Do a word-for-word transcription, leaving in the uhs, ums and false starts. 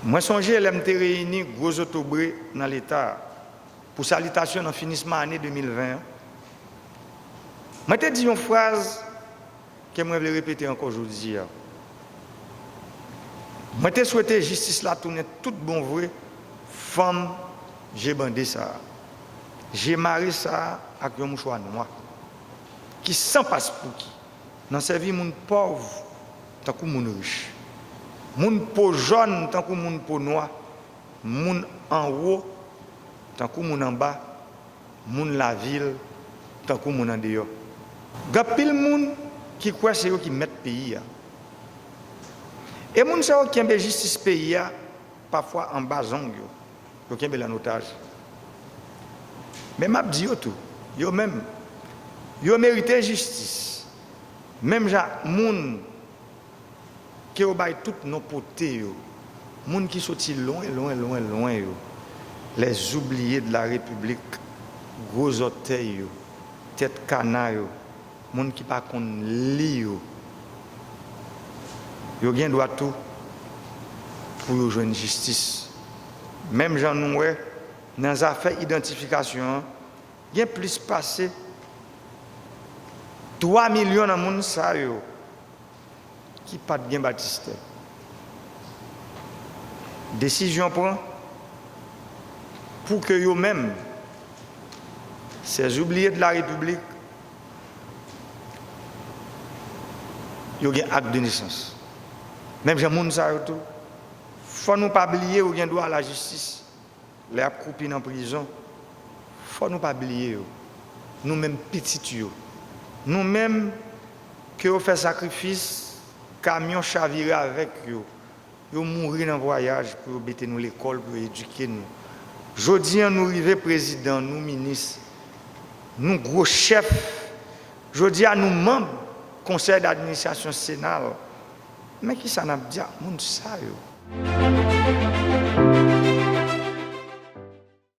Mwen sonje lè m te reyini gwo zotobre nan Leta a pou salitasyon nan finisman ane de mil ven an, mwen te di yon fraz ke mwen vle repete ankò jodi a. Mwen te swete jistis la tounen tout bon vre fanm je bande sa a, je mare sa a ak yon mouchwa nwa, ki san paspouki nan sèvi moun pòv tankou moun rich, moun po jòn tankou moun po nwa, moun anwo tankou moun anba, moun lavil tankou moun andeyò. Gen anpil moun ki kwè se yo ki mèt peyi a. E moun sa yo kenbe jistis peyi a pafwa anba zong yo. Yo kenbe l an otaj. Men m ap di yo tou, yo menm, yo merite jistis. Menm jan ak moun ke yo bay tout non pote yo, moun ki soti lwen, lwen, lwen, lwen yo, les oubliés de la République, gwo zòtèy yo, tèt kana yo, moun ki pa konn li yo, yo gen dwa tou pou yo jwenn jistis. Menm jan nou wè nan zafè idantifikasyon an, gen plis pase twa milyon nan moun sa yo ki pa t gen batistè. Desizyon pran pou ke yo menm, ces oubliés de la République, yo gen ak de nesans. Menm jan moun sa yo tou, fò nou pa bliye yo gen dwa a lajistis. Lè y ap kwoupi nan prizon, fò nou pa bliye yo. Nou menm pitit yo. Nou menm ke yo fè sakrifis, kamyon chavire avèk yo. Yo mouri nan vwayaj pou yo mete nou lekòl, pou yo edike nou. Jodi a, nou rive prezidan, nou minis, nou gwo chèf. Jodi a, nou manm konsèy d'administrasyon Sena. Men kisa n ap di ak moun sa yo?